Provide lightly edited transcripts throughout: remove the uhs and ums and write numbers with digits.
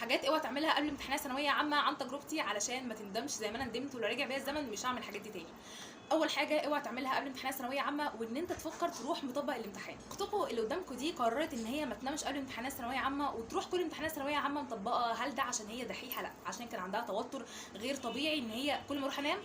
حاجات اوعى تعملها قبل امتحانات ثانوية عامة عن تجربتي، علشان ما تندمش زي ما انا ندمت، ولو رجع بيا الزمن مش هعمل الحاجات دي تاني. اول حاجة اوعى تعملها قبل امتحانات ثانوية عامة، وان انت تفكر تروح مطبق الامتحان. اختكم اللي قدامكم دي قررت ان هي ما تنامش قبل امتحانات ثانوية عامة وتروح كل امتحانات ثانوية عامة مطبقه. هل ده عشان هي دحيحه؟ لا، عشان كان عندها توتر غير طبيعي، ان هي كل ما اروح انام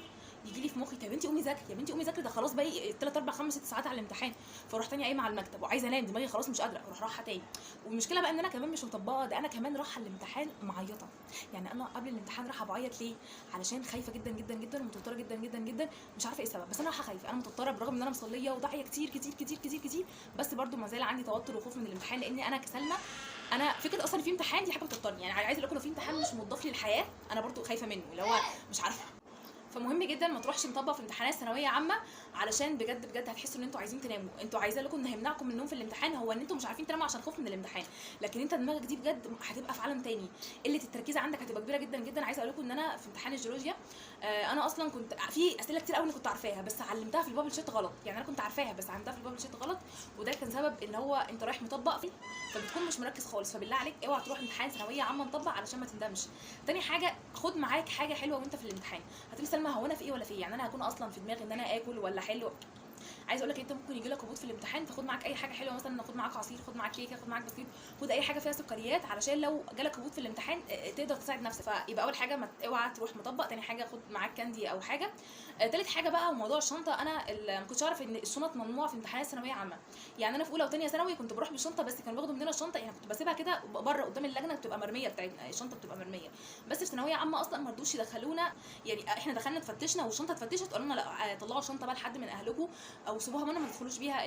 يجي لي في مخي طب يا بنتي قومي ذاكري، يا بنتي قومي ذاكري، ده خلاص باقي 3 4 5 6 ساعات على الامتحان. فاروح تاني قايمة على المكتب وعايزه انام، دماغي خلاص مش قادرة، اروح رايحة تاني. والمشكلة بقى ان انا كمان مش مطبقه، ده انا كمان رايحة الامتحان معيطه. يعني انا قبل الامتحان رايحة بعيط ليه؟ علشان خايفة جدا جدا جدا ومتوتره جدا جدا جدا، مش عارفه ايه السبب، بس انا رايحة خايفة، انا متوترة برغم ان انا مصليه وداعيه كتير كتير كتير كتير كتير، بس برده ما زال عندي توتر وخوف من الامتحان، لان انا كسلمى انا فكرة اصلا في امتحان دي حاجة بتوترني. يعني عايزه اقول لكم لو في امتحان مش مضاف للحياة انا برده خايفة منه، اللي هو مش عارفه. فمهم جدا ما تروحش مطبق في امتحانات ثانوية عامة، علشان بجد بجد هتحسوا ان انتوا عايزين تناموا. انتوا عايزه لكم ان هيمنعكم من النوم في الامتحان هو ان انتوا مش عارفين تناموا عشان خوف من الامتحان، لكن انت دماغك دي بجد هتبقى في عالم تاني، قلة التركيز عندك هتبقى كبيرة جدا جدا. عايزه اقول لكم ان انا في امتحان الجيولوجيا انا اصلا كنت في اسئلة كتير قوي انا كنت عارفاها، بس علمتها في ال bubble sheet غلط. يعني انا كنت عارفاها بس علمتها في ال bubble sheet غلط، وده كان سبب ان هو انت رايح مطبق فبتكون مش مركز خالص. فبالله عليك اوعى تروح امتحان ثانوية عامة مطبق علشان ما تندمش. تاني حاجة، خد معاك حاجة حلوة وانت في الامتحان. هتقولي سلمى هو انا في ايه ولا في ايه؟ يعني انا هكون اصلا في دماغي ان انا اكل ولا حلو؟ عايزه اقول لك انت ممكن يجي لك هبوط في الامتحان، فخد معاك اي حاجة حلوة، مثلا خد معاك عصير، خد معاك كيكة، خد معاك بسكويت، خد اي حاجة فيها سكريات، علشان لو جالك هبوط في الامتحان تقدر تساعد نفسك. فيبقى اول حاجة ما اوعى تروح مطبق. تاني حاجة خد معاك candy او حاجة. تالت حاجة بقى وموضوع الشنطة، انا ما كنتش اعرف ان الشنط ممنوعة في امتحانات ثانوية عامة. يعني انا في اولى وثانيه ثانوي كنت بروح بالشنطه، بس كانوا بياخدوا مننا الشنطة، يعني كنت بسيبها كده بره قدام اللجنة، بتبقى مرمية بتاعتنا، الشنطة بتبقى مرمية. بس في ثانوية عامة اصلا ما رضوش يدخلونا، يعني احنا دخلنا اتفتشنا والشنطه اتفتشت، قالوا لنا لا طلعوا شنطه بقى لحد من اهلكم او سيبوها منى، ما تدخلوش بيها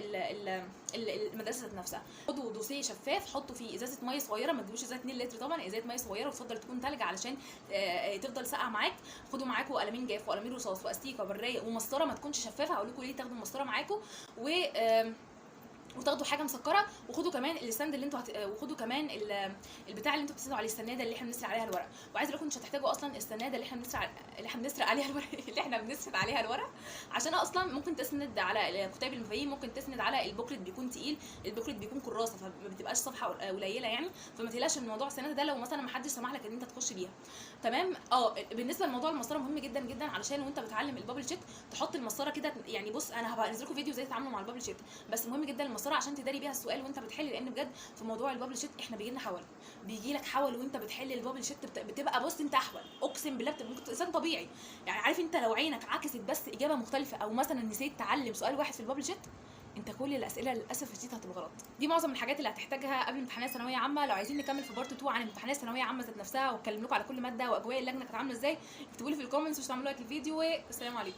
المدرسة ذات نفسها. خدوا دوسيه شفاف، حطوا فيه ازازة مية صغيرة، ما تجيبوش ازازة 2 لتر طبعا، ازازة مية صغيرة وتفضل تكون تلج علشان تفضل ساقعه معاك. خدوا معاكم قلمين جاف وقلمين رصاص واستيكه وبرايه ومسطره ما تكونش شفافة، هقول لكم ليه تاخدوا مسطرة معاكم، و وتاخدوا حاجة مسكره، وخدوا كمان ال stand اللي انتوا وخدوا كمان البتاع اللي انتوا بتسندوا عليه، السناده اللي احنا بنسرق عليها الورق. وعايزه اقول لكم مش هتحتاجوا اصلا السناده اللي احنا بنسرق عليها الورق اللي احنا بنسرق عليها الورق، عشان اصلا ممكن تسند على كتاب المفاهيم، ممكن تسند على ال booklet، بيكون تقيل، ال booklet بيكون كراسة فما بتبقاش صفحة قليله يعني، فما تقلقش من موضوع السناده ده لو مثلا ما حدش سمح لك ان انت تخش بيها. تمام. بالنسبة لموضوع المسطره مهم جدا جدا، علشان وانت بتعلم ال bubble sheet تحط المسطره كده. يعني بص انا هبقى انزل لكم فيديو ازاي تتعاملوا مع ال bubble sheet، بس مهم جدا المسطره عشان تداري بيها السؤال وانت بتحل، لان بجد في موضوع ال bubble sheet احنا بيجي لنا حول، بيجي لك حول وانت بتحل ال bubble sheet، بتبقى بص انت احول، اقسم بالله بتبقى ممكن انسان طبيعي. يعني عارف انت لو عينك عكست بس اجابه مختلفة، او مثلا نسيت تعلم سؤال واحد في ال bubble sheet، انت كل الاسئلة للاسف الشديد هتبقى غلط. دي معظم الحاجات اللي هتحتاجها قبل امتحانات ثانوية عامة. لو عايزين نكمل في part 2 عن امتحانات ثانوية عامة ذات نفسها، واتكلم لكم على كل مادة واجواء اللجنة كانت عامله ازاي، اكتبوا لي في ال comments وتعملوا like للفيديو، والسلام عليكم.